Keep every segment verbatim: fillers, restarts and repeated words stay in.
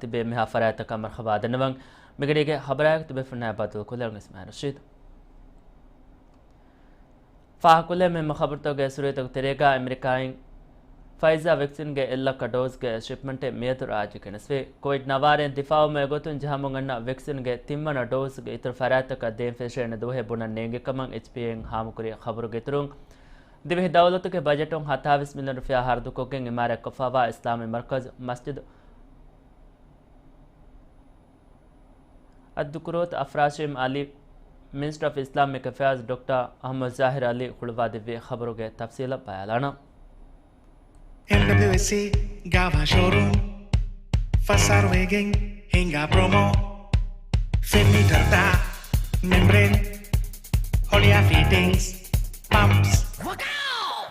ތިބޭ މިހާ ފަރާތްތަކަށް މަރުޙަބާ ދަންނަވަން. މިގަޑީގެ ޚަބަރާއެކު ތިބޭފުޅުންނާ ބައްދަލުކޮށްލަން އިސްމާއިލް ރަޝީދު. ފާހަގަކޮށްލެވޭ މި ޚަބަރުތަކުގެ ސުރުވަތުގެ ތެރޭގަ އެމެރިކާއިން ފައިޒާ ވެކްސިންގެ އެއްލައްކަ ޑޯޒްގެ ޝިޕްމަންޓެއް މިއަދު ރާއްޖެ ގެނެސްފި. ކޮވިޑް ނަވާރައިން ދިފާއުވުމުގެ ގޮތުން ޖަހަމުން އަންނަ ވެކްސިންގެ ތިންވަނަ ޑޯޒްގެ އިތުރު ފަރާތްތަކަށް ދޭން ފެށޭނެ ދުވަހެއް ބުނަން ނޭނގި ކަމަށް އެޗްޕީއޭއިން ހާމަކުރި ޚަބަރުގެ އިތުރުން، ދިވެހި ދައުލަތުގެ ބަޖެޓުން ހަތާވީސް މިލިއަން ރުފިޔާ ހަރަދުކޮށްގެން އިމާރާތްކޮށްފައިވާ އިސްލާމީ މަރުކަޒު މަސްޖިދު އައްދުކުރޫތު އަފްރާޝީމް އަލީ، މިނިސްޓަރ އޮފް އިސްލާމިކް އެފެއާޒް ޑޮކްޓަރ އަޙްމަދު ޒާހިރު އަލީ ހުޅުވާދެއްވި ޚަބަރުގެ ތަފްސީލަށް ބަލާލާނަން. އެމްޑަބްލިއުއެސްސީ ގާވާ ޝޯރޫމް، ފަސް އަހަރު ވެގެން ހިނގާ ޕްރޮމޯ، ފެން މީޓަރުތައް، މެމްބްރޭން، ހޮޅިއާ ފިޓިންގްސް، ޕަމްޕްސް.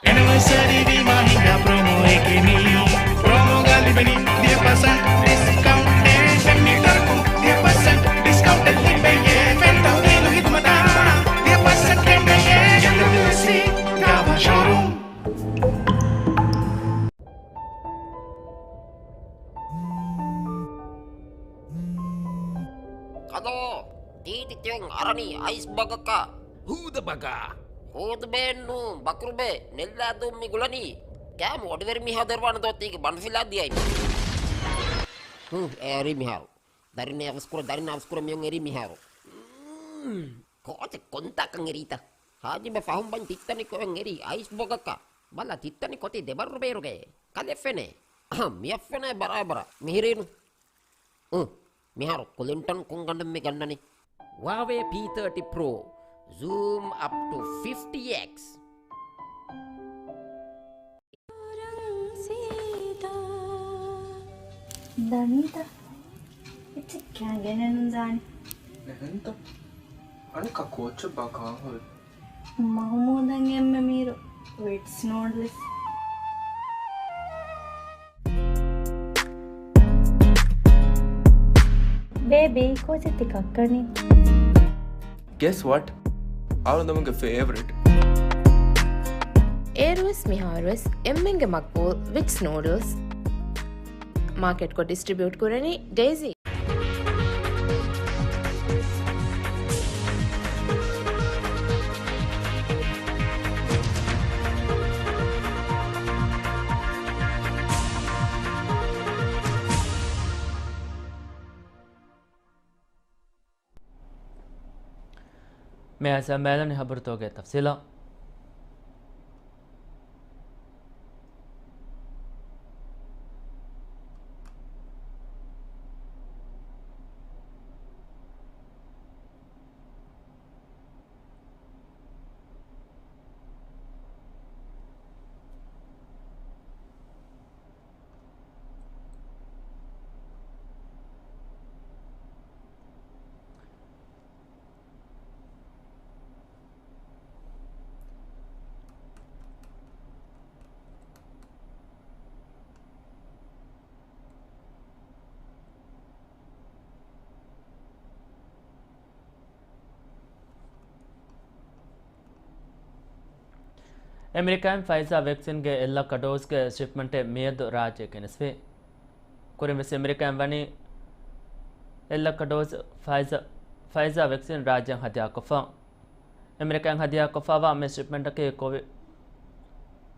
އެނިވަރސަރީ ވީމާ ހިނގާ ޕްރޮމޯއެކޭ މީ. ޕްރޮމޯގަ ލިބެނީ ދިހަ ޕަސެންޓް ޑިސްކައުންޓެއް، ފެން މީޓަރަކުން ދިހަ ޕަސެންޓް ޑިސްކައުންޓެއް ލިބެޔޭ، ފެން ތައުދީނު ހިދުމަތާ ދިހަ ޕަސެންޓް ކެނޑެޔޭ. އެމްޑަބްލިއުއެސްސީ ގާވާ ޝޯރޫމް. ކަލޯ، ތީތި ތިއޮން އަރަނީ އައިސް ބަގަކަށް. ހޫދަ ބަގާ. ހޫދު ބޭން ނޫން، ބަކުރު ބޭ، ނެއްލާދޫން މި ގުޅަނީ. ކާމު އޮޑިވެރި މީހާ ދެރުވާނެ ދޯ ތީގެ ބަނޑުފިލާ ދިޔައި. ހު، އެރި މިހާރު. ދަރިން އަވަސްކުރ، ދަރިން އަވަސްކުރ މިއޮން އެރި މިހާރު. މް، ކޯޗެ ކޮންތާކަން އެރީތަ؟ ހާޖިބެ ފަހުން ބަން ތިއްތަނި ކޮއެން އެރީ އައިސް ބަގަކަށް. ބަލަ ތިއްތަނި ކޮތި ދެބައްރު ބޭރުގައޭ. ކަލެ ފެނޭ. އަހަ، މިއަށް ފެނޭ ބަރާބަރަށް. މިހިރީނު. އު، މިހާރު ކުލިންޓަން ކޮން ގަނޑެއް މި ގަންނަނީ؟ ވާވޭ ޕީ ތާޓީ ޕްރޯ، ޒޫމް އަޕް ޓު ފިފްޓީ އެކްސް. ދަނީތަ؟ އެއްޗެއް ކާގެނެއް ނުދާނެ. އެހެންތަ؟ އަނެއްކާ ކޯއްޗެއް ބާ ކާހުރި؟ މަހުމޫދަށް އެންމެ މީރު ވިޓްސް ނޫޑްލްސް. ބޭބީ، ކޯޗެއް ތި ކައްކަނީ؟ Guess what? އަޅުގަނޑުމެންގެ ފޭވަރިޓް. އޭރުވެސް މިހާރުވެސް އެންމެންގެ މަގްބޫލް ވިޓްސް ނޫޑްލްސް. މާކެޓްކޮށް ޑިސްޓްރިބިއުޓް ކުރަނީ ޑޭޒީ. މިއަދު މިއަދު ހަބަރުތަކުގެ ތަފްސީލަށް. އެމެރިކާއިން ފައިޒާ ވެކްސިންގެ އެއްލައްކަ ޑޯޒްގެ ޝިޕްމަންޓެއް މިއަދު ރާއްޖެ ގެނެސްފި. ކުރިންވެސް އެމެރިކާއިން ވަނީ އެއްލައްކަ ޑޯޒް ފައިޒާ، ފައިޒާ ވެކްސިން ރާއްޖެއަށް ހަދިޔާކޮށްފަ. އެމެރިކާއިން ހަދިޔާކޮށްފައިވާ މި ޝިޕްމަންޓަކީ ކޮވި-،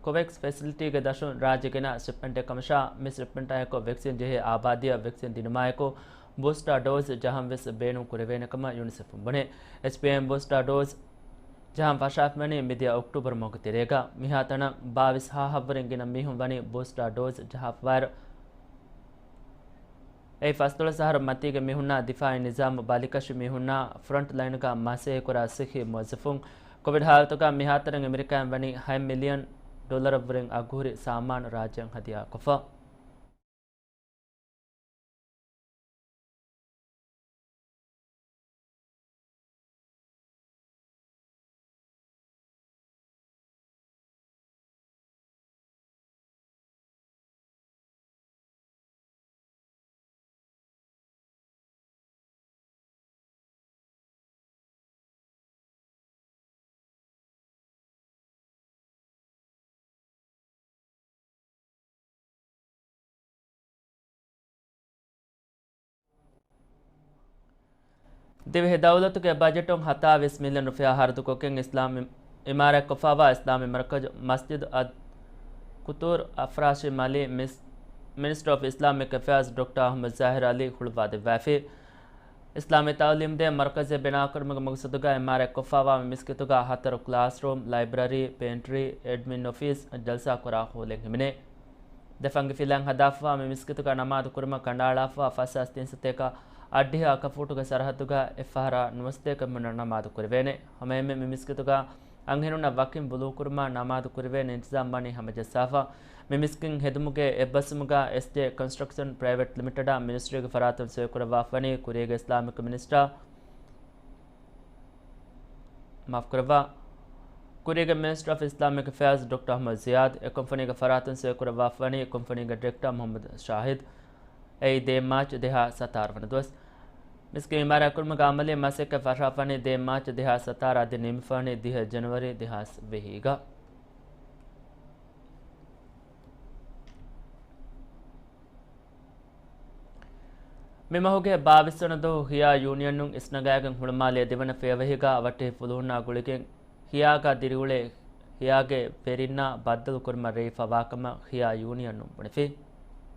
ކޮވެކްސް ފެސިލިޓީގެ ދަށުން ރާއްޖެ ގެނައި ޝިޕްމަންޓެއް ކަމަށާ، މި ޝިޕްމަންޓާއެކު ވެކްސިން ޖެހޭ އާބާދީއަށް ވެކްސިން ދިނުމާއެކު، ބޫސްޓާ ޑޯޒް ޖަހަން ވެސް ބޭނުން ކުރެވޭނެ ކަމަށް ޔުނިސެފުން ބުނޭ. އެޗްޕީއޭއިން ބޫސްޓާ ޑޯޒް ޖަހަން ފަށާފަވަނީ މިދިޔަ އޮކްޓޫބަރު މަހުގެ ތެރޭގަ. މިހާތަނަށް ބާވީސް ހާހަށްވުރެން ގިނަ މީހުން ވަނީ ބޫސްޓާ ޑޯޒް ޖަހާފަވާއިރު، އެއީ ފަސްދޮޅަސް އަހަރު މަތީގެ މީހުންނާ ދިފާއީ ނިޒާމު ބަލިކަށި މީހުންނާ ފްރަންޓް ލައިނުގަ މަސައްކަތްކުރާ ސިއްހީ މުވައްޒަފުން. ކޮވިޑް ހާލަތުގަ މިހާތަނަށް އެމެރިކާއިން ވަނީ ހަތް މިލިއަން ޑޮލަރަށްވުރެން އަގުހުރި ސާމާނު ރާއްޖެއަށް ހަދިޔާކޮށްފަ. ދިވެހި ދައުލަތުގެ ބަޖެޓުން ހަތާވީސް މިލިއަން ރުފިޔާ ހަރަދުކޮށްގެން އިސްލާމް އިމާރާތްކޮށްފައިވާ އިސްލާމީ މަރުކަޒު މަސްޖިދު އަލް ޤުޠޫރު އަފްރާޝީ މަލީ މިސް-، މިނިސްޓަރ އޮފް އިސްލާމިކް އެފެއާޒް ޑޮކްޓަރ އަޙްމަދު ޒާހިރު އަލީ ހުޅުވާދެއްވައިފި. އިސްލާމީ ތައުލީމްދޭ މަރުކަޒެއް ބިނާކުރުމުގެ މަގުސަދުގައި އިމާރާތްކޮށްފައިވާ މި މިސްކިތުގަ ހަތަރު ކްލާސްރޫމް، ލައިބްރަރީ، ޕޭންޓްރީ، އެޑްމިން އޮފީސް، ޖަލްސާ ކުރާ ހޯލެއް ހިމެނޭ. ދެ ފަންގި ފިލާން ހަދާފައިވާ މި މިސްކިތުގަ ނަމާދު ކުރުމަށް ކަނޑައަޅާފައިވާ ފަސް ހާސް ތިން ސަތޭކަ އަށްޑިހަ އަކަފޫޓުގެ ސަރަހައްދުގަ އެއްފަހަރާ ނުވަސަތޭކަ މިންވަރަށް ނަމާދު ކުރެވޭނެ. ހަމައެހެންމެ މި މިސްކިތުގަ އަންހެނުންނަށް ވަކިން ވުޟޫ ކުރުމާ ނަމާދު ކުރެވޭނެ އިންތިޒާމް ވަނީ ހަމަޖައްސާފަ. މި މިސްކިތް ހެދުމުގެ އެއްބަސްވުމުގަ އެސްޖޭ ކޮންސްޓްރަކްޝަން ޕްރައިވެޓް ލިމިޓެޑާ މިނިސްޓްރީގެ ފަރާތުން ސޮއިކުރައްވާފަވަނީ ކުރީގެ އިސްލާމިކް މިނިސްޓަރ، މާފުކުރައްވާ، ކުރީގެ މިނިސްޓަރ އޮފް އިސްލާމިކް އެފެއާޒް ޑޮކްޓަރ އަޙްމަދު ޒިޔާދް، އެ ކުންފުނީގެ ފަރާތުން ސޮއިކުރައްވާފަވަނީ ކުންފުނީގެ ޑިރެކްޓަރ މުޙައްމަދު ޝާހިދް. އެއީ ދޭއް މާޗް ދެހާސް ސަތާރަ ވަނަ ދުވަސް. މިސްކިތް އިމާރާތްކުރުމުގެ އަމަލީ މަސައްކަތް ފަށާފަވަނީ ދޭއް މާޗް ދެހާސް ސަތާރަ އަދި ނިމިފަވަނީ ދިހަ ޖަނަވަރީ ދެހާސް ވިހިގަ. މި މަހުގެ ބާވީސް ވަނަ ދުވަހު ހިޔާ ޔޫނިއަނުން އިސްނަގާގެން ހުޅުމާލޭ ދެވަނަ ފިޔަވަހީގަ އަވަށްޓެހި ފުލުހުންނާ ގުޅިގެން ހިޔާގަ ދިރިއުޅޭ ހިޔާގެ ވެރިންނާ ބައްދަލު ކުރުމަށް ރޭވިފައިވާކަމަށް ހިޔާ ޔޫނިއަނުން ބުނެފި.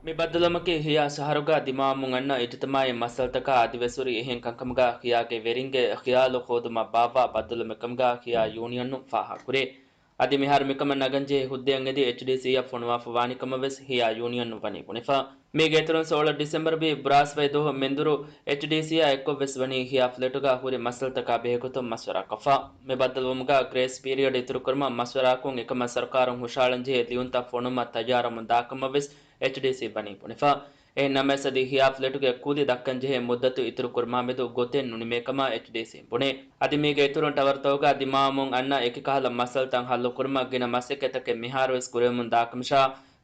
މި ބައްދަލުވުމަކީ ހިޔާ ޝަހަރުގަ ދިމާވަމުން އަންނަ އިޖުތިމާޢީ މައްސަލަތަކާ އަދިވެސް ހުރި އެހެން ކަންކަމުގަ ހިޔާގެ ވެރިންގެ ޚިޔާލު ހޯދުމަށް ބާއްވާ ބައްދަލުވުމެއްކަމުގަ ހިޔާ ޔޫނިއަނުން ފާހަގަކުރޭ. އަދި މިހާރު މިކަމަށް ނަގަންޖެހޭ ހުއްދައަށް އެދި އެޗްޑީސީއަށް ފޮނުވާފަ ވާނެ ކަމަށް ވެސް ހިޔާ ޔޫނިއަނުން ވަނީ ބުނެފަ. މީގެ އިތުރުން ސޯޅަ ޑިސެމްބަރު ވީ ބުރާސްވައި ދުވަހު މެންދުރު އެޗްޑީސީއާ އެއްކޮށް ވެސް ވަނީ ހިޔާ ފްލެޓުގަ ހުރި މައްސަލަތަކާ ބެހޭގޮތުން މަޝްވަރާކޮށްފަ. މި ބައްދަލުވުމުގަ ގްރޭސް ޕީރިއަޑް އިތުރުކުރުމަށް މަޝްވަރާކޮށް އެކަމަށް ސަރުކާރުން ހުށައަޅަންޖެހޭ ލިޔުންތައް ފޮނުވުމަށް ތައްޔާރަވަމުން ދާކަމަށް ވެސް އެޗްޑީސީ ވަނީ ބުނެފަ. އެހެން ނަމަވެސް އަދި ހިޔާ ފްލެޓުގެ ކުލި ދައްކަންޖެހޭ މުއްދަތު އިތުރުކުރުމާމެދު ގޮތެއް ނުނިމޭކަމަށް އެޗްޑީސީ ބުނޭ. އަދި މީގެ އިތުރުން ޓަވަރުތަކުގަ ދިމާވަމުން އަންނަ އެކި ކަހަލަ މައްސަލަތައް ހައްލުކުރުމަށް ގިނަ މަސައްކަތްތަކެއް މިހާރުވެސް ކުރެވެމުން ދާކަމަށާ،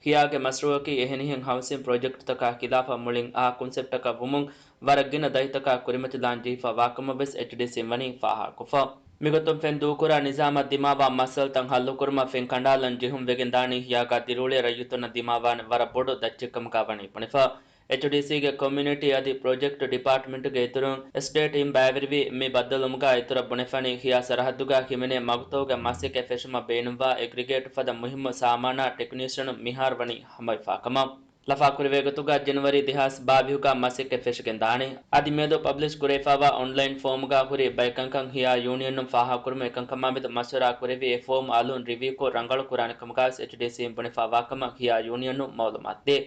ހިޔާގެ މަޝްރޫއަކީ އެހެނިހެން ހައުސިން ޕްރޮޖެކްޓްތަކާ ޚިލާފަށް މުޅިން އާ ކޮންސެޕްޓަކަށް ވުމުން ވަރަށް ގިނަ ދަތިތަކާ ކުރިމަތިލާން ޖެހިފަ ވާކަމަށް ވެސް އެޗްޑީސީން ވަނީ ފާހަގަކޮށްފަ. މިގޮތުން ފެން ދޫކުރާ ނިޒާމަށް ދިމާވާ މައްސަލަތައް ހައްލުކުރުމަށް ފެން ކަނޑާލަން ޖެހުން ވެގެން ދާނީ ހިޔާގަ ދިރިއުޅޭ ރައްޔިތުންނަށް ދިމާވާނެ ވަރަށް ބޮޑު ދައްޗެއްކަމުގަ ވަނީ ބުނެފަ. އެޗްޑީސީގެ ކޮމިއުނިޓީ އަދި ޕްރޮޖެކްޓް ޑިޕާޓްމަންޓްގެ އިތުރުން އެސްޓޭޓް ޓީމް ބައިވެރިވި މި ބައްދަލުވުމުގަ އިތުރަށް ބުނެފަނީ ހިޔާ ސަރަހައްދުގަ ހިމެނޭ މަގުތަކުގެ މަސައްކަތް ފެށުމަށް ބޭނުންވާ އެގްރިގޭޓް ފަދަ މުހިއްމު ސާމާނާ ޓެކްނީޝަނުން މިހާރު ވަނީ ހަމަވެފާކަމަށް. ލަފާކުރެވޭގޮތުގަ ޖެނުއަރީ ދެހާސް ބާވީހުގަ މަސައްކަތް ފެށިގެން ދާނެ. އަދި މިއަދު ޕަބްލިޝް ކުރެވިފައިވާ އޮންލައިން ފޯމުގަ ހުރި ބައެއް ކަންކަން ހިޔާ ޔޫނިއަނުން ފާހަގަކުރުމުން އެކަންކަމާމެދު މަޝްވަރާ ކުރެވި އެ ފޯމް އަލުން ރިވިއުކޮށް ރަނގަޅު ކުރާނެ ކަމުގައި ވެސް އެޗްޑީސީން ބުނެފައިވާކަމަށް ހިޔާ ޔޫނިއަނުން މައުލޫމާތު ދޭ.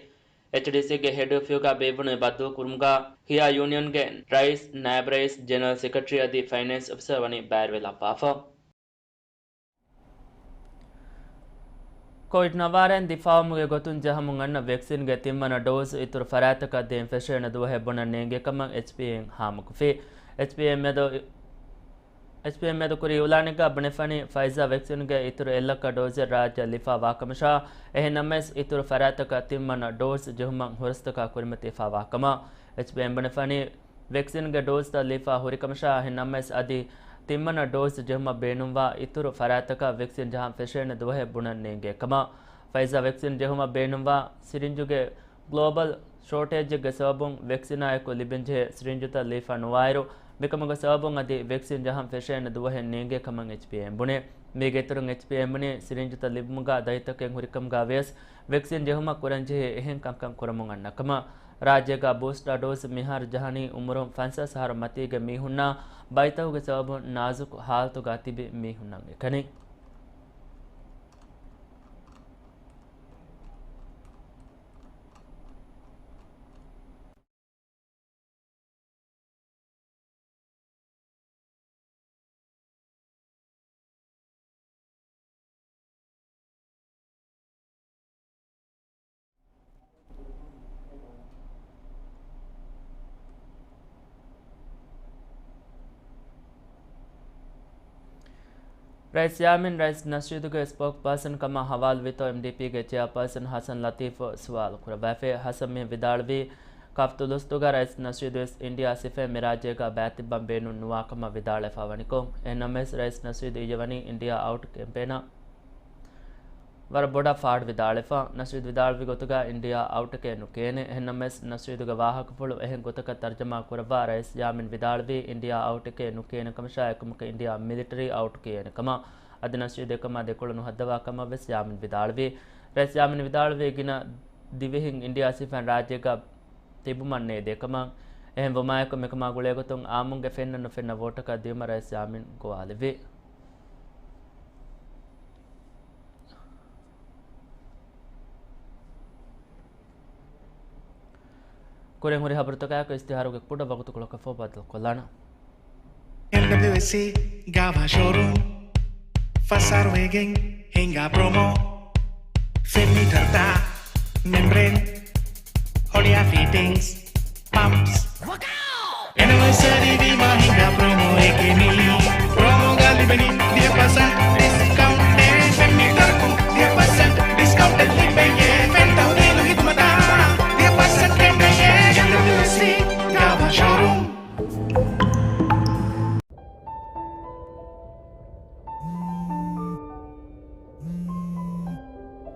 އެޗްޑީސީގެ ހެޑް އޮފީހުގަ ބޭއްވުނު އެ ބައްދަލުކުރުމުގަ ހިޔާ ޔޫނިއަންގެ ރައީސް، ނާއިބް ރައީސް، ޖެނެރަލް ސެކްރެޓަރީ އަދި ފައިނޭންސް އޮފިސަރ ވަނީ ބައިވެރިވެލައްވާފަ. ކޮވިޑް ނަވާރައިން ދިފާއުވުމުގެ ގޮތުން ޖަހަމުން އަންނަ ވެކްސިންގެ ތިންވަނަ ޑޯޒް އިތުރު ފަރާތްތަކަށް ދޭން ފެށޭނެ ދުވަހެއް ބުނަން ނޭނގޭ ކަމަށް އެޗްޕީއޭން ހާމަކޮށްފި. އެޗްޕީއޭން މިއަދު، އެޗްޕީއޭން މިއަދު ކުރި އިއުލާނެއްގަ ބުނެފަނީ، ފައިޒާ ވެކްސިންގެ އިތުރު އެއްލައްކަ ޑޯޒެއް ރާއްޖެއަށް ލިފާ ވާކަމަށާ، އެހެން ނަމަވެސް އިތުރު ފަރާތްތަކަށް ތިންވަނަ ޑޯޒް ޖެހުމަށް ހުރަސްތަކާ ކުރިމަތިވެފަ ވާކަމަށް އެޗްޕީއޭން ބުނެފަނީ. ވެކްސިންގެ ޑޯޒްތައް ލިފާ ހުރިކަމަށާ، އެހެން ނަމަވެސް އަދި ތިންވަނަ ޑޯޒް ޖެހުމަށް ބޭނުންވާ އިތުރު ފަރާތްތަކަށް ވެކްސިން ޖަހަން ފެށޭނެ ދުވަހެއް ބުނަން ނޭނގޭ ކަމަށް. ފައިޒާ ވެކްސިން ޖެހުމަށް ބޭނުންވާ ސިރިންޖުގެ ގްލޯބަލް ޝޯޓޭޖެއްގެ ސަބަބުން ވެކްސިނާއެކު ލިބެންޖެހޭ ސިރިންޖުތައް ލިފާ ނުވާއިރު، މިކަމުގެ ސަބަބުން އަދި ވެކްސިން ޖަހަން ފެށޭނެ ދުވަހެއް ނޭނގޭ ކަމަށް އެޗްޕީއޭން ބުނޭ. މީގެ އިތުރުން އެޗްޕީއޭން ބުނީ، ސިރިންޖުތައް ލިބުމުގަ ދަތިތަކެއް ހުރިކަމުގަ ވިޔަސް، ވެކްސިން ޖެހުމަށް ކުރަންޖެހޭ އެހެން ކަންކަން ކުރަމުން އަންނަ ކަމަށް. ރާއްޖޭގަ ބޫސްޓާ ޑޯޒް މިހާރު ޖަހަނީ އުމުރުން ފަންސާސް އަހަރު މަތީގެ މީހުންނާ، ބައިތަކުގެ ސަބަބުން ނާޒުކު ހާލަތުގަ ތިބި މީހުންނަށް އެކަނި. ރައީސް ޔާމީން ރައީސް ނަޝީދުގެ ސްޕޯކްޕާސަން ކަމަށް ހަވާލުވިތޯ އެމްޑީޕީގެ ޗެއާޕާސަން ހަސަން ލަތީފު ސުވާލު ކުރައްވައިފި. ހަސަން މި ވިދާޅުވީ، ކަފްތުލުސްތުގަ ރައީސް ނަޝީދު ވެސް އިންޑިއާ ސިފައިން މި ރާއްޖޭގަ ބައިތިއްބަން ބޭނުން ނުވާކަމަށް ވިދާޅުވެފަ ވަނިކޮށް، އެހެންނަމަވެސް ރައީސް ނަޝީދު އިއްޔެ ވަނީ އިންޑިއާ އައުޓް ކެމްޕޭނަށް. ވަރަށް ބޮޑަށް ފާޑު ވިދާޅުވެފަ. ނަޝީދު ވިދާޅުވި ގޮތުގަ އިންޑިއާ އައުޓެކޭ ނުކިޔޭނެ. އެހެންނަމަވެސް، ނަޝީދުގެ ވާހަކަފުޅު އެހެން ގޮތަކަށް ތަރްޖަމާ ކުރައްވާ ރައީސް ޔާމީން ވިދާޅުވީ، އިންޑިއާ އައުޓެކޭ ނުކިޔޭނެ ކަމަށާ އެކަމަކު އިންޑިއާ މިލިޓަރީ އައުޓް ކިޔޭނެ ކަމަށް. އަދި ނަޝީދު އެކަމާ ދެކޮޅު ނުހައްދަވާ ކަމަށް ވެސް ޔާމީން ވިދާޅުވީ. ރައީސް ޔާމީން ވިދާޅުވީ، ގިނަ ދިވެހިން އިންޑިއާ ސިފައިން ރާއްޖޭގަ ތިބުމަށް ނޭދޭ ކަމަށް. އެހެން ވުމާއެކު، މިކަމާ ގުޅޭގޮތުން އާއްމުންގެ ފެންނަ ނުފެންނަ ވޯޓަކަށް ދިޔުމަށް ރައީސް ޔާމީން ގޮވާލެއްވި. ކުރިން ހުރި ހަބަރުތަކާއެކު އިސްތިހާރުގެ ކުޑަ ވަގުތުކޮޅަކަށް ފަހު ބައްދަލުކޮށްލާނަން. އެމްޑަބްލިއުއެސްސީ ގާވާ ޝޯރޫމް ފަސް އަހަރު ވެގެން ހިނގާ ޕްރޮމޯ. ފެން މީޓަރުތައް، މެމްބްރޭން، ހޮޅިއާ ފިޓިންގްސް، ޕަމްޕްސް. އެނިވަރސަރީ ވީމާ ހިނގާ ޕްރޮމޯއެކޭ މީ. ޕްރޮމޯގަ ލިބެނީ ދިހަ ޕަސެންޓް ޑިސްކައުންޓެއް. ފެން މީޓަރަކުން ދިހަ ޕަސެންޓް ޑިސްކައުންޓެއް ލިބެންޏޭ. ފެން ތައުދީނު ހިދުމަތާ ދިހަ ޕަސެންޓް ކެނޑެންޏޭ. އެމްޑަބްލިއުއެސްސީ ގާވާ ޝޯރޫމް.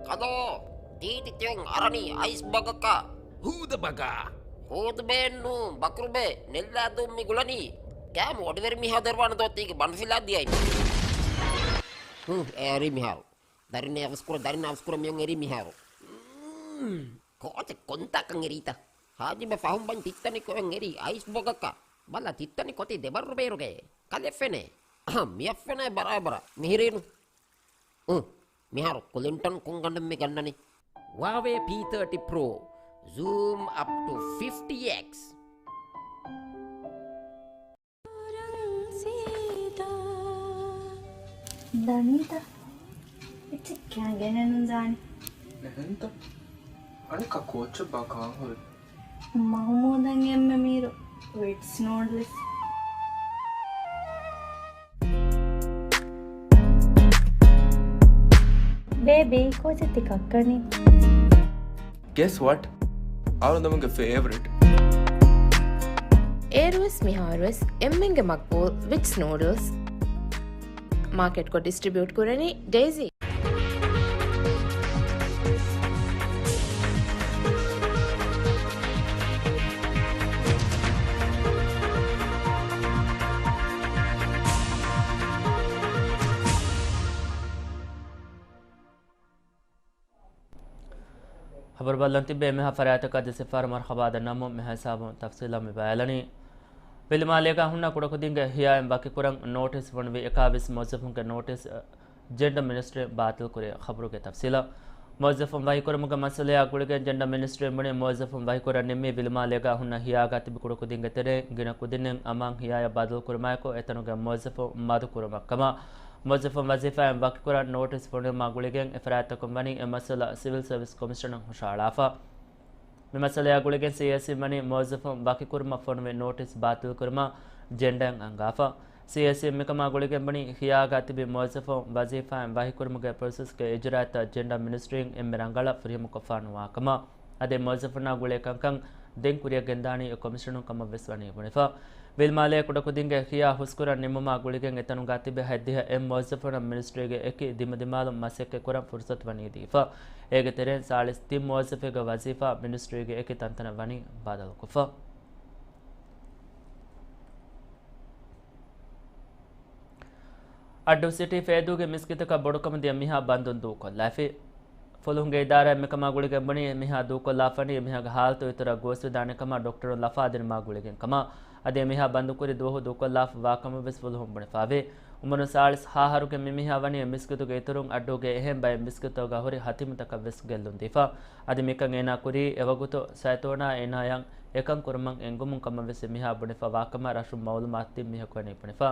ކަލޯ، ތީތި ތިޔަން އަރަނީ އައިސް ބަގަކަށް. ހޫދަ ބަގާ. ހޫދުބޭއެއްނޫ، ބަކުރުބޭ، ނެއްލާދޫން މި ގުޅަނީ. ކާމު އޮޑިވެރި މީހާ ދެރުވާނެ ދޯ ތީގެ ބަނޑުފިލާ ދިޔައިން. ހު، އޭރީ މިހާރު. ދަރިން އަވަސްކުރަ، ދަރިން އަވަސްކުރަ މިއޮން އެރީ މިހާރު. މް، ކޯޗެއް ކޮންތާކަން އެރީތަ؟ ހާޖިބެ ފަހުން ބަން ތިއްތަނި ކޮއެން އެރީ އައިސް ބޮގަކަށް. ބަލަ ތިއްތަނި ކޮތީ ދެބައްރު ބޭރުގައޭ. ކަލެއް ފެނޭ. އަހަ، މިއަށް ފެނޭ ބަރާބަރަށް. މިހިރީނު. އު، މިހާރު ކުލިންޓަން ކޮންގަނޑެއް މި ގަންނަނީ؟ ހުއާވޭ ޕީ ތާޓީ ޕްރޯ. ޒޫމް އަޕް ޓު ފިފްޓީ އެކްސް. ދަނީތަ؟ އެއްޗެއް ކާން ގެނެއްނު ދާނެ. އެހެންތަ؟ އަނެއްކާ ކޯޗެއް ބާ ކާން ހުރި؟ މަހުމޫދަށް އެންމެ މީރު ވިޓްސް ނޫޑްލްސް. ބޭބީ، ކޯޗެއް ތި ކައްކަނީ؟ Guess what? އަޅުގަނޑުމެންގެ ފޭވަރިޓް. އޭރުވެސް މިހާރުވެސް އެންމެންގެ މަގްބޫލް ވިޓްސް ނޫޑްލްސް. މާކެޓްކޮށް ޑިސްޓްރިބިއުޓް ކުރަނީ ޑެއިސީ. ހަބަރު ބައްލަން ތިއްބެ އެންމެހާ ފަރާތަކަށް ދެ ސިފަރު މަރުހަބާ ދަންނަމުން މިހާ ހިސާބުން ތަފްސީލަށް މި ބަޔާލަނީ. ވިލިމާލޭގަ ހުންނަ ކުޑަކުދިންގެ ހިޔާއިން ވަކިކުރަން ނޯޓިސް ފޮނުވި އެކާވީސް މުވައްޒަފުންގެ ނޯޓިސް ޖެންޑަ މިނިސްޓްރީން ބާތިލްކުރި ޚަބަރުގެ ތަފްސީލަށް. މުވައްޒަފުން ވަހިކުރުމުގެ މައްސަލަޔާ ގުޅިގެން ޖެންޑަ މިނިސްޓްރީން ބުނި މުވައްޒަފުން ވަހިކުރަން ނިންމީ ވިލިމާލޭގަ ހުންނަ ހިޔާގަ ތިބި ކުޑަކުދިންގެ ތެރެއިން ގިނަ ކުދިންނެއް އަމާން ހިޔާޔަށް ބަދަލުކުރުމާއެކު އެތަނުގެ މުވައްޒަފުން މަދުކުރުމަށްކަމަށް. މުވައްޒަފުން ވަޒީފާއިން ވަކިކުރަން ނޯޓިސް ފޮނުވުމާ ގުޅިގެން އެފަރާތްތަކުން ވަނީ އެ މައްސަލަ ސިވިލް ސަރވިސް ކޮމިޝަނަށް ހުށަހަޅާފަ. މި މައްސަލަޔާ ގުޅިގެން ސީއޭސީ ވަނީ މުވައްޒަފުން ވަކިކުރުމަށް ފޮނުވި ނޯޓިސް ބާތިލްކުރުމަށް ޖެންޑައިން އަންގާފަ. ސީއޭސީ މިކަމާ ގުޅިގެން ބުނީ ހިޔާގަ ތިބި މުވައްޒަފުން ވަޒީފާއިން ވަހިކުރުމުގެ ޕްރޮސެސްގެ އިޖުރާއަތަށް ޖެންޑަ މިނިސްޓްރީން އެންމެ ރަނގަޅަށް ފުރިހަމަކޮށްފާ ނުވާކަމަށް. އަދި މުވައްޒަފުންނާ ގުޅޭ ކަންކަން ދެން ކުރިއަށް ގެންދާނީ އެ ކޮމިޝަނުން ކަމަށް ވެސް ވަނީ ބުނެފަ. ވިލްމާލޭ ކުޑަކުދިންގެ ހިޔާ ހުސްކުރަން ނިންމުމާ ގުޅިގެން އެތަނުގަ ތިބި ހަތްދިހަ އެއް މުވައްޒަފުންނަށް މިނިސްޓްރީގެ އެކި ދިމަދިމާލުން މަސައްކަތް ކުރަން ފުރުސަތު ވަނީ ދީފަ. އޭގެ ތެރެއިން ސާޅީސް ތިން މުވައްޒަފެއްގެ ވަޒީފާ މިނިސްޓްރީގެ އެކި ތަންތަނަށް ވަނީ ބަދަލުކޮށްފަ. އައްޑޫ ސިޓީ ފޭދޫގެ މިސްކިތަކަށް ބޮޑުކަމުދިޔަ މިހާ ބަންދުން ދޫކޮށްލައިފި. ފުލުހުންގެ އިދާރާއިން މިކަމާ ގުޅިގެން ބުނީ، އެމީހާ ދޫކޮށްލާފަނީ އެމީހާގެ ހާލަތު އިތުރަށް ގޯސްވެދާނެ ކަމަށް ޑޮކްޓަރުން ލަފާދިނުމާ ގުޅިގެން ކަމަށް. އަދި އެމީހާ ބަންދުކުރި ދުވަހު ދޫކޮށްލާފަ ވާކަމަށް ވެސް ފުލުހުން ބުނެފައިވޭ. އުމުރުން ސާޅީސް ހަ އަހަރުގެ މި މީހާ ވަނީ އެ މިސްކިތުގެ އިތުރުން އައްޑޫގެ އެހެން ބައެއް މިސްކިތުތަކުގަ ހުރި ހަތިމުތަކަށް ވެސް ގެއްލުން ދީފަ. އަދި މިކަން އޭނާ ކުރީ އެވަގުތު ސައިތޯނާ އޭނާޔަށް އެކަން ކުރުމަށް އެންގުމުން ކަމަށް ވެސް އެމީހާ ބުނެފަ ވާކަމަށް ރަށުން މައުލޫމާތު ދިން މީހަކު ވަނީ ބުނެފަ.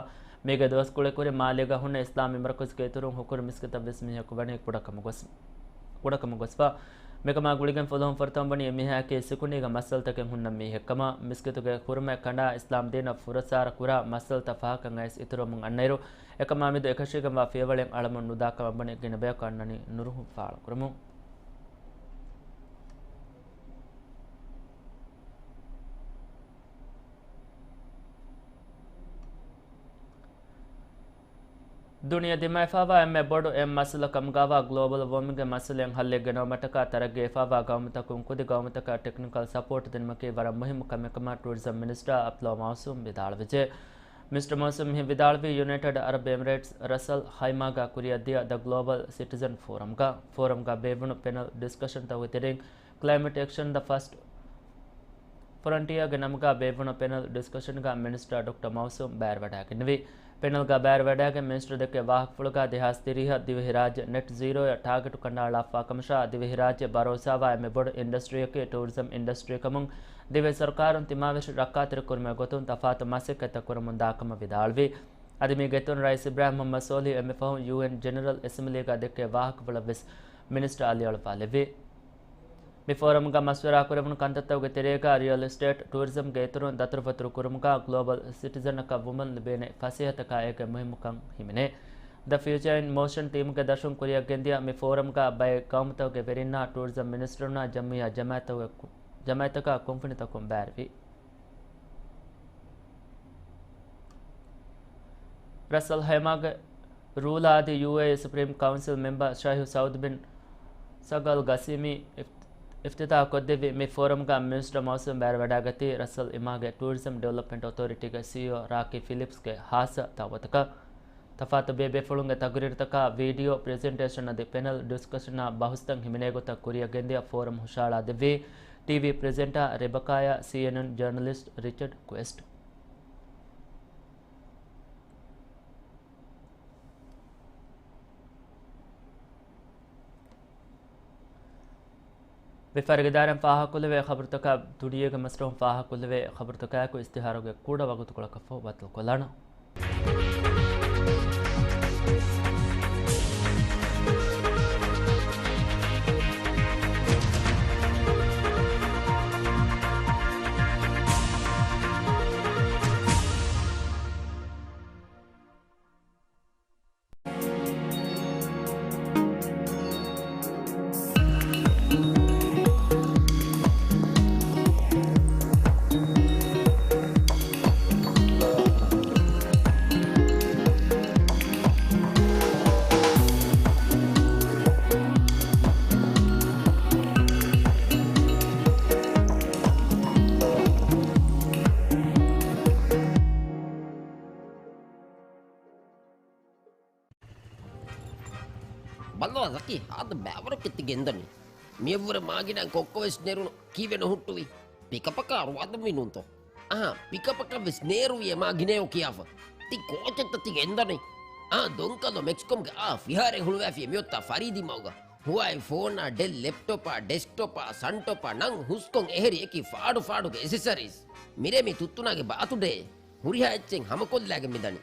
މީގެ ދުވަސް ކުޅެ ކުރިން މާލޭގަ ހުންނަ އިސްލާމީ މަރުކަޒުގެ އިތުރުން ހުކުރު މިސްކިތަށް ވެސް މީހަކު ވަނީ ކުޑަކަމު ގޮސް، ކުޑަކަމު ގޮސްފަ. މިކަމާ ގުޅިގެން ފުލުހުން ފުރަތަމަ ވަނީ އެމީހާއަކީ ސިކުނޑީގެ މައްސަލަތަކެއް ހުންނަ މީހެއްކަމަށް، މިސްކިތުގެ ކުރުމެއް ކަނޑާ އިސްލާމް ދީނަށް ފުރައްސާރަ ކުރާ މައްސަލަތައް ފަހަކަށް އައިސް އިތުރުވަމުން އަންނައިރު، އެކަމާ މެދު އެކަށީގެންވާ ފިޔަވަޅެއް އަޅަމުން ނުދާ ކަމަށް ވަނީ ގިނަ ބަޔަކު އަންނަނީ ނުރުހުން ފާޅުކުރަމުން. ދުނިޔެ ދިމާވެފައިވާ އެންމެ ބޮޑު އެއް މައްސަލަ ކަމުގަވާ ގްލޯބަލް ވޯމިންގ މައްސަލައިން ހައްލެއް ގެނައުމަށްޓަކާ ތަރައްގީވެފައިވާ ގައުމުތަކުން ކުދި ގައުމުތަކަށް ޓެކްނިކަލް ސަޕޯޓް ދިނުމަކީ ވަރަށް މުހިއްމު ކަމެއް ކަމަށް ޓޫރިޒަމް މިނިސްޓަރ އަބްދުﷲ މައުސޫމް ވިދާޅުވެއްޖެ. މިސްޓަރ މައުސޫމް މިހެން ވިދާޅުވީ ޔުނައިޓެޑް އަރަބް އެމިރޭޓްސް ރަސަލް ހައިމާގާ ކުރިއަށްދިޔަ ދަ ގްލޯބަލް ސިޓިޒަން ފޯރަމްގަ. ފޯރަމްގަ ބޭއްވުނު ޕެނަލް ޑިސްކަޝަންތަކުގެ ތެރެއިން ކްލައިމެޓް އެކްޝަން ދަ ފަސްޓް ފްރޮންޓިއާގެ ނަމުގަ ބޭއްވުނު ޕެނަލް ޑިސްކަޝަންގަ މިނިސްޓަރ ޑޮކްޓަރ މައުސޫމް ބައިވެވަޑައިގެންނެވި. ޕެނަލްގަ ބައިވެވަޑައިގެން މިނިސްޓަރ ދެއްކި ވާހަކަފުޅުގަ ދެހާސް ތިރީހަށް ދިވެހިރާއްޖެ ނެޓް ޒީރޯއަށް ޓާގެޓު ކަނޑައަޅާފާ ކަމަށާ، ދިވެހިރާއްޖެ ބަރޯސާވާ އެންމެ ބޮޑު އިންޑަސްޓްރީއަކީ ޓޫރިޒަމް އިންޑަސްޓްރީ ކަމުން ދިވެހި ސަރުކާރުން ތިމާވެށި ރައްކާތެރިކުރުމުގެ ގޮތުން ތަފާތު މަސައްކަތްތައް ކުރަމުންދާ ކަމަށް ވިދާޅުވި. އަދި މި ގެތުން ރައީސް އިބްރާހިމް މުހައްމަދު ސޯލިހު އެންމެ ފަހުން ޔޫއެން ޖެނެރަލް އެސެމްބްލީގަ ދެއްކޭ ވާހަކަފުޅަށްވެސް މިނިސްޓަރ އަލިއަޅުވާލެއްވި. މި ފޯރަމްގަ މަޝްވަރާކުރެވުނު ކަންތައްތަކުގެ ތެރޭގަ ރިއަލް އެސްޓޭޓް، ޓޫރިޒަމްގެ އިތުރުން ދަތުރުފަތުރު ކުރުމުގަ ގްލޯބަލް ސިޓިޒަނަކަށް ވުމަން ލިބޭނެ ފަސޭހަތަކާ އޭގެ މުހިއްމުކަން ހިމެނޭ. ދަ ފިއުޗާ އިން މޯޝަން ޓީމުގެ ދަށުން ކުރިއަށްގެންދިޔަ މި ފޯރަމްގަ ބައެއް ގައުމުތަކުގެ ވެރިންނާ ޓޫރިޒަމް މިނިސްޓަރުންނާ ޖަމްއިއްޔާ ޖަމާއަތްތަކުގެ ކު-، ޖަމާއަތްތަކާ ކުންފުނިތަކުން ބައިވެރިވި. ރަސަލް ހައިމާގެ ރޫލާ އަދި ޔޫއޭއީ ސުޕްރީމް ކައުންސިލް މެމްބަރ ޝައިހު ސައުދު ބިން ސަގަލް ގަސީމީ އިފް-، އިފްތިތާހު ކޮށްދެއްވި މި ފޯރަމްގަ މިނިސްޓަރ މައުސޫމް ބައިވެވަޑައިގަތީ ރަސަލް އިމާގެ ޓޫރިޒަމް ޑިވެލޮޕްމަންޓް އޮތޯރިޓީގެ ސީއީއޯ ރާކީ ފިލިޕްސްގެ ހާއްސަ ދައުވަތަކަށް. ތަފާތު ބޭބޭފުޅުންގެ ތަގުރީރުތަކާ، ވީޑިއޯ ޕްރެޒެންޓޭޝަން އަދި ޕެނަލް ޑިސްކަޝަނާ ބަހުސްތައް ހިމެނޭގޮތަށް ކުރިއަށްގެންދިޔަ ފޯރަމް ހުށައަޅާދެއްވީ ޓީވީ ޕްރެޒެންޓާ ރެބަކާޔާ ސީއެންއެން ޖަރނަލިސްޓް ރިޗަޑް ކުއެސްޓް. ވިޔަފާރިގެ ދާއިރާއިން ފާހަގަކުރެވޭ ޚަބަރުތަކާ، ދުނިޔޭގެ މަސްރަހުން ފާހަގަކުރެވޭ ޚަބަރުތަކާއެކު އިސްތިހާރުގެ ކުޑަ ވަގުތުކޮޅަކަށްފަހު ބައްދަލުކޮށްލާނަން. ބައްލަވާ ޒަކީ، ހާދަ ބައިވަރަކަށް ތި ގެންދަނީ. މިއަށްވުރެ މާގިނައިން ކޮއްކޮވެސް ނެރުނު ކީއްވެ ނުހުއްޓުވީ؟ ޕިކަޕަކާ އަރުވާދަންވީ ނޫންތޯ؟ އަހާ، ޕިކަޕަކަށްވެސް ނޭރުވިއޭ މާ ގިނައޯ ކިޔާފަ. ތި ކޯޗެއްތަ ތި ގެންދަނީ؟ އާ، ދޮންކަލޯ މެކްސްކޮމްގެ އާ ފިހާރައެއް ހުޅުވައިފިއޭ މިއޮތްތާ ފަރީދީ މަގުގަ. ހުވާއި ފޯނާ، ޑެލް ލެޕްޓޮޕާ، ޑެސްކްޓޮޕާ، ސަންޓޮޕާ ނަން ހުސްކޮން އެހެރި އެކި ފާޑު ފާޑުގެ އެސެސަރީސް. މިރޭ މި ތުއްތުނާގެ ބާތުޑޭ. ހުރިހާ އެއްޗެއް ހަމަކޮށްލާގެން މިދަނީ.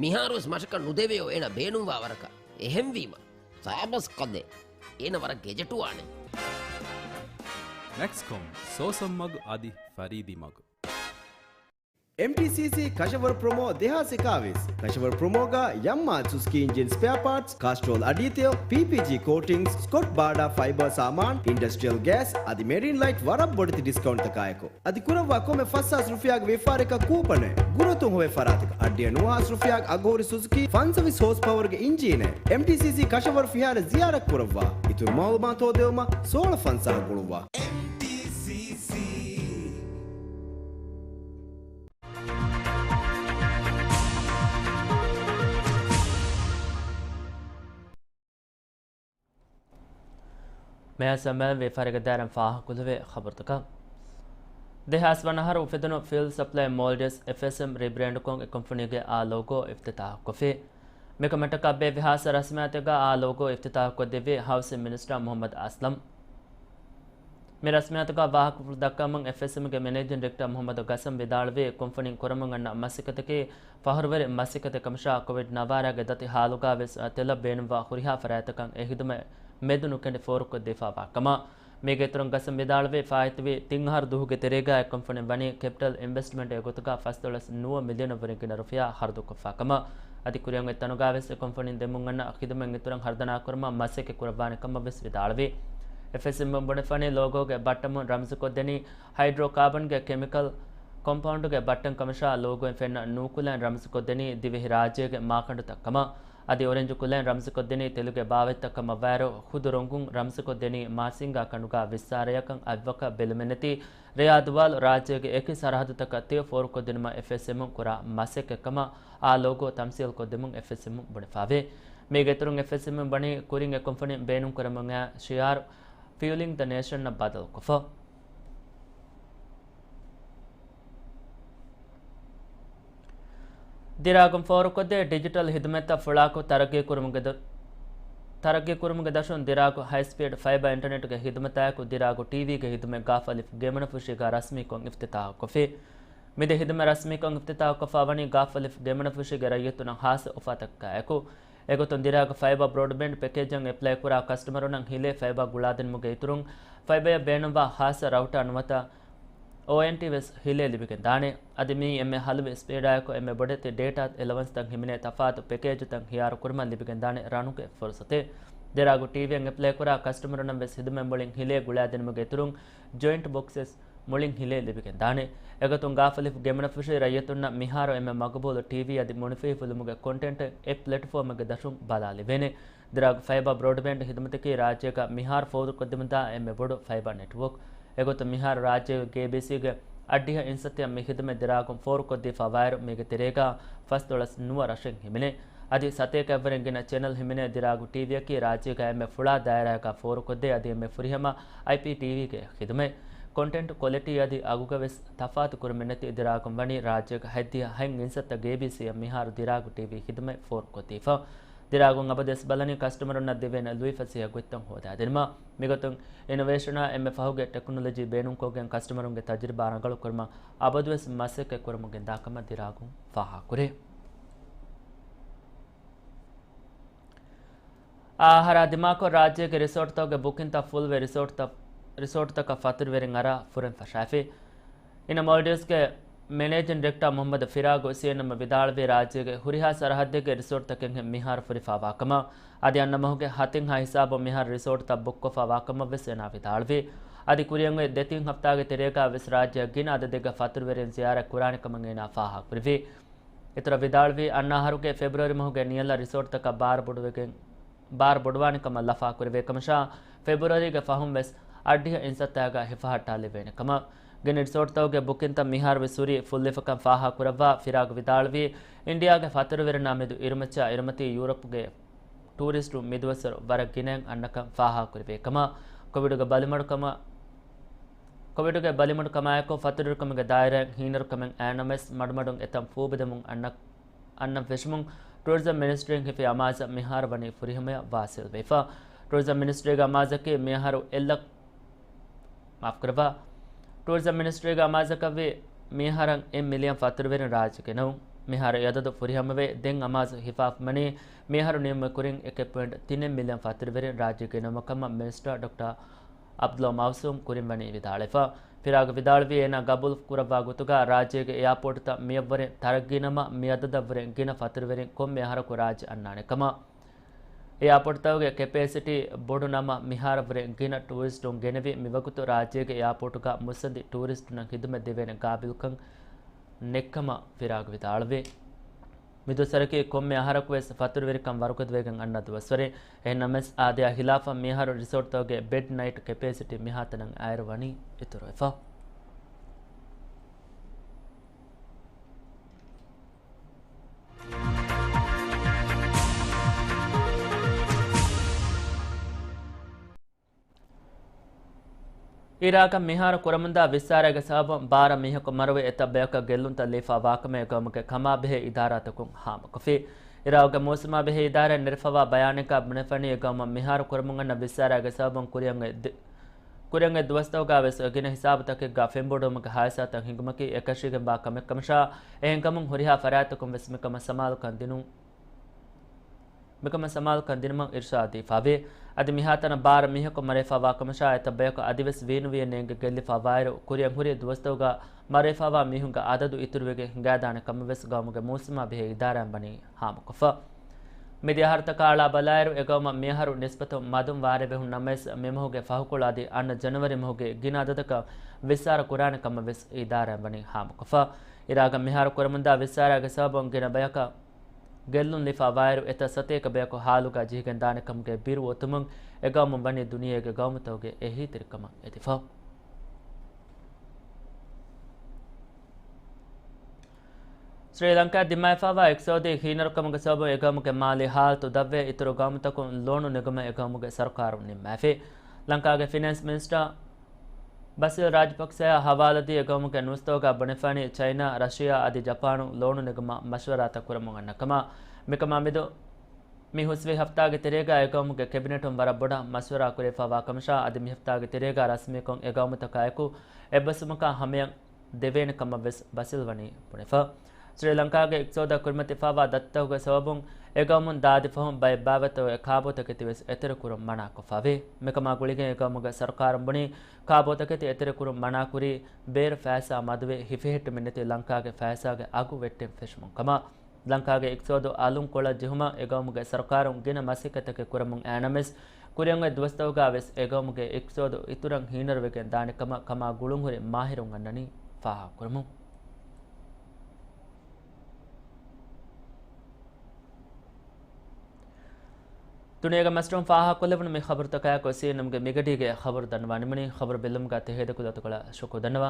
މިހާރުވެސް މަށަކަށް ނުދެވެޔޯ އޭނަ ބޭނުންވާ ވަރަކަށް. އެހެންވީމަ. ސާބަސް ކަލޭ. އޭނަ ވަރަށް ގެޖެޓުވާނެ. މެކްސްކޮމް، ސޯސަން މަގު އަދި ފަރީދީ މަގު. އެމްޓީސީސީ ކަށަވަރު ޕްރޮމޯ ދެހާސް އެކާވީސް. ކަށަވަރު ޕްރޮމޯގަ ޔަމްމާ ސުޒުކީ އިންޖިން ސްޕެއާ ޕާޓްސް، ކާސްޓްރޯލް އަޑީތެޔޮ، ޕީޕީޖީ ކޯޓިންގްސް، ސްކޮޓް ބާޑާ ފައިބަރ ސާމާން، އިންޑަސްޓްރިއަލް ގޭސް އަދި މެރިން ލައިޓް ވަރަށް ބޮޑެތި ޑިސްކައުންޓްތަކާއެކު. އަދި ކުރައްވާ ކޮންމެ ފަސް ހާސް ރުފިޔާގެ ވިޔަފާރިއަކަށް ކޫޕަނެއް، ގުރުއަތުން ހޮވޭ ފަރާތަކަށް އަށްޑިހަ ނުވަ ހާސް ރުފިޔާގެ އަގުހުރި ސުޒުކީ ފަންސަވީސް ހޯސް ޕަވަރުގެ އިންޖީނެއް. އެމްޓީސީސީ ކަށަވަރު ފިހާރަ ޒިޔާރަތް ކުރައްވާ. އިތުރު މައުލޫމާތު ހޯދެވުމަށް ސޯޅަ ފަންސާހަށް ގުޅުއްވާ. އެމްޓީސީސީ. މިއާ ސަމައިން ވިޔަފާރިގެ ދާއިރާއިން ފާހަގަކުރެވޭ ޚަބަރުތަކަށް. ދެހާސް ވަނަ އަހަރު އުފެދުނު ފިއުލް ސަޕްލައި މޯލްޑިވްސް، އެފްއެސްއެމް، ރީބްރޭންޑްކޮށް އެ ކުންފުނީގެ އާ ލޯގޯ އިފްތިތާހުކޮށްފި. މިކަމަށްޓަކާ ބޭއްވި ހާއްސަ ރަސްމިއްޔާތެއްގަ އާ ލޯގޯ އިފްތިތާހުކޮށްދެއްވީ ހައުސިން މިނިސްޓަރ މުހައްމަދު އަސްލަމް. މި ރަސްމިއްޔާތުގަ ވާހަކަފުޅު ދައްކަމުން އެފްއެސްއެމްގެ މެނޭޖިން ޑިރެކްޓަރ މުހައްމަދު ގަސަން ވިދާޅުވީ، ކުންފުނިން ކުރަމުން އަންނަ މަސައްކަތަކީ ފަހުރުވެރި މަސައްކަތެއް ކަމަށާ، ކޮވިޑް ނައްވާރައިގެ ދަތި ހާލުގަ ވެސް ތެލަށް ބޭނުންވާ ހުރިހާ ފަރާތްތަކަށް އެ ހިދުމަތް މެދު ނުކެނޑި ފޯރުކޮށްދީފާވާ ކަމަށް. މީގެ އިތުރުން ގަސަން ވިދާޅުވީ، ފާއިތުވި ތިން އަހަރު ދުވަހުގެ ތެރޭގައި ކުންފުނިން ވަނީ ކެޕިޓަލް އިންވެސްޓްމަންޓްގެ ގޮތުގަ ފަސްދޮޅަސް ނުވަ މިލިއަނަށްވުރެ ގިނަ ރުފިޔާ ޚަރަދުކޮށްފާ ކަމަށް. އަދި ކުރިއަށް އޮތް ތަނުގަ ވެސް އެ ކުންފުނިން ދެމުން އަންނަ ޚިދުމަތް އިތުރަށް ހަރުދަނާ ކުރުމަށް މަސައްކަތް ކުރައްވާނެ ކަމަށް ވެސް ވިދާޅުވި. އެފްއެސްއެމް ބުނެފަނީ ލޯގޯގެ ބައްޓަމުން ރަމްޒުކޮށްދެނީ ހައިޑްރޯކާބަންގެ ކެމިކަލް ކޮމްޕައުންޑްގެ ބައްޓަން ކަމަށާ، ލޯގޯއިން ފެންނަ ނޫކުލައިން ރަމްޒުކޮށްދެނީ ދިވެހިރާއްޖޭގެ މާކަނޑުތައް ކަމަށް. އަދި އޮރެންޖު ކުލައިން ރަމްޒުކޮށްދިނީ ތެލުގެ ބާވަތްތައް ކަމަށްވާއިރު، ޚުދު ރޮނގުން ރަމްޒުކޮށްދިނީ މާސިންގާ ކަނޑުގާ ވިއްސާރަޔަކަށް އަތްވަކަށް ބެލުމެއްނެތި ރެޔާދުވާލު ރާއްޖޭގެ އެކި ސަރަހައްދުތަކަށް ތިޔަ ފޯރުކޮށްދިނުމަށް އެފްއެސްއެމުން ކުރާ މަސައްކަތްކަމަށް އާ ލޯގޯ ތަމްސީލްކޮށްދެމުން އެފްއެސްއެމުން ބުނެފައިވޭ. މީގެއިތުރުން އެފްއެސްއެމުން ވަނީ ކުރިން އެ ކުންފުނިން ބޭނުންކުރަމުން އައި ޝިއާރު ފިއުލިން ދަ ނޭޝަންއަށް ބަދަލުކޮށްފަ. ދިރާގުން ފޯރުކޮށްދޭ ޑިޖިޓަލް ހިދުމަތްތައް ފުޅާކޮށް ތަރައްގީކުރުމުގެ ދަ-، ތަރައްގީކުރުމުގެ ދަށުން ދިރާގު ހައިސްޕީޑް ފައިބަ އިންޓަރނެޓްގެ ހިދުމަތާއެކު ދިރާގު ޓީވީގެ ހިދުމަތް ގާފަލިފް ގެމުނަފުށީގާ ރަސްމީކޮށް އިފްތިތާހުކޮށްފި. މިދެ ހިދުމަތް ރަސްމީކޮށް އިފްތިތާހުކޮށްފާވަނީ ގާފަލިފް ގެމުނަފުށީގެ ރައްޔިތުންނަށް ހާއްސަ އޮފާތަކަކާއެކު. އެގޮތުން ދިރާގު ފައިބަ ބްރޯޑްބޭންޑް ޕެކޭޖަށް އެޕްލައިކުރާ ކަސްޓަމަރުންނަށް ހިލޭ ފައިބަ ގުޅާދިނުމުގެ އިތުރުން، ފައިބަޔަށް ބޭނުންވާ ހާއްސަ ރައުޓާ ނުވަތަ އޯއެންޓީ ވެސް ހިލޭ ލިބިގެންދާނެ. އަދި މިއީ އެންމެ ހަލުވި ސްޕީޑާއެކު އެންމެ ބޮޑެތި ޑޭޓާ އެލަވަންސްތައް ހިމެނޭ ތަފާތު ޕެކޭޖުތައް ހިޔާރުކުރުމަށް ލިބިގެންދާނެ ރަނުގެ ފުރުސަތެއް. ދިރާގު ޓީވީއަށް އެޕްލައިކުރާ ކަސްޓަމަރުންނަށް ވެސް ހިދުމަތް މުޅިން ހިލޭ ގުޅާދިނުމުގެ އިތުރުން ޖޮއިންޓް ބޮކްސް ވެސް މުޅިން ހިލޭ ލިބިގެންދާނެ. އެގޮތުން ގާފަލިފް ގެމުނަފުށީ ރައްޔިތުންނަށް މިހާރު އެންމެ މަގުބޫލު ޓީވީ އަދި މޮނިފައިފުލުމުގެ ކޮންޓެންޓް އެ ޕްލެޓްފޯމެއްގެ ދަށުން ބަލާލެވޭނެ. ދިރާގު ފައިބަ ބްރޯޑްބޭންޑް ހިދުމަތަކީ ރާއްޖޭގަ މިހާރު ފޯރުކޮށްދިނުމުންދާ އެންމެ ބޮޑު ފައިބަ ނެޓްވޯކް. އެގޮތުން މިހާރު ރާއްޖޭގެ ގޭބީސީގެ އަށްޑިހަ އިންސައްތައަށް މި ހިދުމަތް ދިރާގުން ފޯރުކޮށްދީފަ ވާއިރު މީގެ ތެރޭގަ ފަސް ދޮޅަސް ނުވަ ރަށެއް ހިމެނޭ. އަދި ސަތޭކައަށްވުރެން ގިނަ ޗެނަލް ހިމެނޭ. ދިރާގު ޓީވީއަކީ ރާއްޖޭގަ އެންމެ ފުޅާ ދާއިރާއަކާ ފޯރުކޮށްދޭ އަދި އެންމެ ފުރިހަމަ އައިޕީޓީވީގެ ހިދުމަތް. ކޮންޓެންޓް ކޮލެޓީ އަދި އަގުގަވެސް ތަފާތު ކުރުމެއްނެތި ދިރާގުން ވަނީ ރާއްޖޭގަ ހަތްދިހަ ހަތް އިންސައްތަ ގޭބީސީއަށް މިހާރު ދިރާގު ޓީވީ ހިދުމަތް ފޯރުކޮށްދީފަ. ދިރާގުން އަބަދުވެސް ބަލަނީ ކަސްޓަމަރުންނަށް ދެވޭނެ ލުއިފަސޭހަ ގޮތްތައް ހޯދާދިނުމަށް. މިގޮތުން އިނޮވޭޝަނާ އެންމެ ފަހުގެ ޓެކްނޮލޮޖީ ބޭނުންކޮށްގެން ކަސްޓަމަރުންގެ ތަޖުރިބާ ރަނގަޅުކުރުމަށް އަބަދުވެސް މަސައްކަތް ކުރަމުން ގެންދާކަމަށް ދިރާގުން ފާހަގަކުރޭ. އާ އަހަރާ ދިމާކޮށް ރާއްޖޭގެ ރިސޯޓްތަކުގެ ބުކިންތައް ފުލްވެ ރިސޯޓްތައް، ރިސޯޓްތަކަށް ފަތުރުވެރިން އަރާ ފުރެން ފަށާފި. އިނަ މޯލްޑިވްސްގެ މެނޭޖިން ޑިރެކްޓާ މުހައްމަދު ފިރާގު ސީއެންއެމް ވިދާޅުވީ ރާއްޖޭގެ ހުރިހާ ސަރަހައްދެއްގެ ރިސޯޓްތަކެއްހެން މިހާރު ފުރިފާވާކަމަށް. އަދި އަންނަ މަހުގެ ހަތިންހާ ހިސާބުން މިހާރު ރިސޯޓްތައް ބުކްކޮށްފާވާކަމަށް ވެސް އޭނާ ވިދާޅުވި. އަދި ކުރިއަށް އޮތް ދެތިން ހަފްތާގެ ތެރޭގަ ވެސް ރާއްޖެއަށް ގިނަ އަދަދެއްގަ ފަތުރުވެރިން ޒިޔާރަތް ކުރާނެ ކަމަށް އޭނާ ފާހަގަކުރެއްވި. އިތުރަށް ވިދާޅުވީ، އަންނަ އަހަރުގެ ފެބްރުއަރީ މަހުގެ ނިޔަލަށް ރިސޯޓްތަކަށް ބާރު ބޮޑުވެގެން، ބާރު ބޮޑުވާނެ ކަމަށް ލަފާ ކުރެވޭ ކަމަށާ، ފެބްރުއަރީގެ ފަހުން ވެސް އަށްޑިހަ އިންސައްތާގަ ހިފަހައްޓާލެވޭނެ ކަމަށް. ގިނަ ރިސޯޓްތަކުގެ ބުކިންތައް މިހާރު ވެސް ހުރީ ފުއްލިފަކަން ފާހަގަކުރައްވާ، ފިރާގު ވިދާޅުވީ، އިންޑިއާގެ ފަތުރުވެރިންނާ މެދު އިރުމައްޗާ އިރުމަތީ ޔޫރަޕްގެ ޓޫރިސްޓު މިދުވަސްވަރު ވަރަށް ގިނައިން އަންނަކަން ފާހަގަކުރެވޭ ކަމަށް. ކޮވިޑުގެ ބަލިމަޑުކަމަށް، ކޮވިޑުގެ ބަލިމަޑުކަމާއެކު ފަތުރުވެރިކަމުގެ ދާއިރާއިން ހީނަރުކަމެއް އައިނަމަވެސް މަޑުމަޑުން އެތަން ފޫބެދެމުން އަންނަ، އަންނަ ފެށުމުން ޓޫރިޒަމް މިނިސްޓްރީން ހިފި އަމާޒަށް މިހާރު ވަނީ ފުރިހަމަޔަށް ވާސިލްވެފަ. ޓޫރިޒަމް މިނިސްޓްރީގެ އަމާޒަކީ މިއަހަރު އެއްލަ، މާފުކުރައްވާ. ޓޫރިޒަމް މިނިސްޓްރީގެ އަމާޒަކަށްވީ މިއަހަރަށް އެއް މިލިއަން ފަތުރުވެރިން ރާއްޖެ ގެނައުން. މިހާރު އެ އަދަދު ފުރިހަމަވެ ދެން އަމާޒު ހިފާފަ ވަނީ މިއަހަރު ނިމުމެ ކުރިން އެކެއް ޕޮއިންޓް ތިނެއް މިލިއަން ފަތުރުވެރިން ރާއްޖެ ގެނައުމަށް ކަމަށް މިނިސްޓަރ ޑޮކްޓަރ އަބްދުﷲ މައުސޫމް ކުރިން ވަނީ ވިދާޅުވެފަ. ފިރާގު ވިދާޅުވީ އޭނާ ގަބޫލު ކުރައްވާ ގޮތުގަ ރާއްޖޭގެ އެއާޕޯޓުތައް މިއަށްވުރެ ތަރައްގީނަމަ މިއަދަދަށްވުރެ ގިނަ ފަތުރުވެރިން ކޮންމެ އަހަރަކު ރާއްޖެ އަންނާނެ ކަމަށް. އެއާޕޯޓުތަކުގެ ކެޕޭސިޓީ ބޮޑު ނަމަ މިހާރަށްވުރެ ގިނަ ޓޫރިސްޓުން ގެނެވި މިވަގުތު ރާއްޖޭގެ އެއާޕޯޓުގަ މުއްސަނދި ޓޫރިސްޓުންނަށް ހިދުމަތް ދެވޭނެ ގާބިލްކަން ނެއްކަމަށް ފިރާގު ވިދާޅުވި. މިދުވަސްވަރަކީ ކޮންމެ އަހަރަކުވެސް ފަތުރުވެރިކަން ވަރުގަދަވެގެން އަންނަ ދުވަސްވަރެއް. އެހެންނަމަވެސް، އާދަޔާ ހިލާފަށް މިއަހަރު ރިސޯޓްތަކުގެ ބެޑް ނައިޓް ކެޕޭސިޓީ މިހާތަނަށް އައިރު ވަނީ އިތުރުވެފަ. އިރާޤަށް މިހާރު ކުރަމުންދާ ވިއްސާރައިގެ ސަބަބުން ބާރަ މީހަކު މަރުވެ، އެތައް ބަޔަކަށް ގެއްލުންތައް ލިބިފަ ވާކަމަށް އެގައުމުގެ ކަމާބެހޭ އިދާރާތަކުން ހާމަކޮށްފި. އިރާޤުގެ މޫސުމާބެހޭ އިދާރާއިން ނެރެފަވާ ބަޔާނެއްގަ ބުނެފަނީ، އެގައުމަށް މިހާރު ކުރަމުން އަންނަ ވިއްސާރައިގެ ސަބަބުން ކުރިއަށް އޮތް ދެ، ކުރިއަށް އޮތް ދުވަސްތަކުގަ ވެސް ގިނަ ހިސާބުތަކެއްގަ ފެންބޮޑުވުމުގެ ހާދިސާތައް ހިނގުމަކީ އެކަށީގެންވާ ކަމެއް ކަމަށާ، އެހެންކަމުން ހުރިހާ ފަރާތްތަކުން ވެސް މިކަމަށް ސަމާލުކަން ދިނުން، މިކަމަށް ސަމާލުކަން ދިނުމަށް އިރުޝާދު ދީފަވޭ. އަދި މިހާތަނަށް ބާރަ މީހަކު މަރެފަވާ ކަމަށާ، އެތައް ބަޔަކު އަދިވެސް ވީނުވިއެއް ނޭނގެ ގެއްލިފަ ވާއިރު، ކުރިއަށް ހުރި ދުވަސްތަކުގަ މަރެފަވާ މީހުންގެ އަދަދު އިތުރުވެގެން ހިނގާދާނެ ކަމަށް ވެސް ގައުމުގެ މޫސުމާބެހޭ އިދާރާއިން ވަނީ ހާމަކޮށްފަ. މިދިޔަ އަހަރުތަކާ އަޅާ ބަލާއިރު، އެގައުމަށް މިއަހަރު ނިސްބަތުން މަދުން ވާރޭ ބެހުން ނަމަވެސް، މިމަހުގެ ފަހުކޮޅު އަދި އަންނަ ޖަނަވަރީ މަހުގެ ގިނަ އަދަދަކަށް ވިއްސާރަ ކުރާނެ ކަމަށް ވެސް އިދާރާއިން ވަނީ ހާމަކޮށްފަ. އިރާޤަށް މިހާރު ކުރަމުންދާ ވިއްސާރައިގެ ސަބަބުން ގިނަ ބަޔަކަށް، ގެއްލުން ލިފާވާއިރު، އެތައް ސަތޭކަ ބަޔަކު ހާލުގަ ޖެހިގެން ދާނެ ކަމުގެ ބިރު އޮތުމުން އެ ގައުމުން ވަނީ ދުނިޔޭގެ ގައުމުތަކުގެ އެހީތެރިކަމަށް އެދިފަ. ސްރީލަންކާ ދިމާވެފައިވާ އިޤްތިޞާދީ ހީނަރުކަމުގެ ސަބަބުން އެ ގައުމުގެ މާލީ ހާލަތު ދަށްވެ، އިތުރު ގައުމުތަކުން ލޯނު ނެގުމަށް އެ ގައުމުގެ ސަރުކާރުން ނިންމާފި. ލަންކާގެ ފިނޭންސް މިނިސްޓަރ ބަސިލް ރާޖަޕަކްސެއާ ހަވާލުދީ އެ ގައުމުގެ ނޫސްތަކުގަ ބުނެފާނީ ޗައިނާ، ރަޝިޔާ އަދި ޖަޕާނު ލޯނު ނެގުމަށް މަޝްވަރާތައް ކުރަމުން އަންނަ ކަމަށް. މިކަމާ މެދު މި ހުސްވި ހަފްތާގެ ތެރޭގަ އެ ގައުމުގެ ކެބިނެޓުން ވަރަށް ބޮޑަށް މަޝްވަރާ ކުރެވިފައިވާ ކަމަށާ، އަދި މި ހަފްތާގެ ތެރޭގަ ރަސްމީކޮށް އެ ގައުމުތަކާއެކު އެއްބަސްވުމަކާ ހަމަޔަށް ދެވޭނެ ކަމަށް ވެސް ބަސިލް ވަނީ ބުނެފަ. ސްރީލަންކާގެ އިޤްތިޞާދަށް ކުރިމަތިވެފައިވާ ދަތިތަކުގެ ސަބަބުން އެ ގައުމުން ދާދި ފަހުން ބައެއް ބާވަތުގެ ކާބޯތަކެތި ވެސް އެތެރެކުރުން މަނާކޮށްފައިވޭ. މިކަމާ ގުޅިގެން އެ ގައުމުގެ ސަރުކާރުން ބުނީ، ކާބޯތަކެތި އެތެރެކުރުން މަނާކުރީ، ބޭރު ފައިސާ މަދުވެ، ހިފެހެއްޓުމެއް ނެތި ލަންކާގެ ފައިސާގެ އަގު ވެއްޓެން ފެށުމުން ކަމަށް. ލަންކާގެ އިޤްތިޞާދު އަލުން ކޮޅަށް ޖެހުމަށް އެ ގައުމުގެ ސަރުކާރުން ގިނަ މަސައްކަތްތަކެއް ކުރަމުން އައިނަމަވެސް، ކުރިއަށް އޮތް ދުވަސްތަކުގަ ވެސް އެ ގައުމުގެ އިޤްތިޞާދު އިތުރަށް ހީނަރުވެގެން ދާނެ ކަމަށް ކަމާ ގުޅުންހުރި މާހިރުން އަންނަނީ ފާހަގަކުރަމުން. ދުނިޔޭގެ މަސްތުން ފާހަގަކޮށްލެވުނު މި ޚަބަރުތަކާއެކު ސީއެންއެމްގެ މިގަޑީގެ ޚަބަރު ދަންނަވާ ނިމުނީ. ޚަބަރު ބެލުމުގަ ތެހޭދެކޮޅު އަތުކޮޅަށް ޝުކުރު ދަންނަވާ.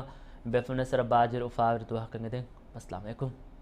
ބޭފުޅުންނަށް ވަރަށް ބާއްޖަވެރި އުފާވެރި ދުވަހަކަށް އެދެން. އައްސަލާމު ޢަލައިކުމް.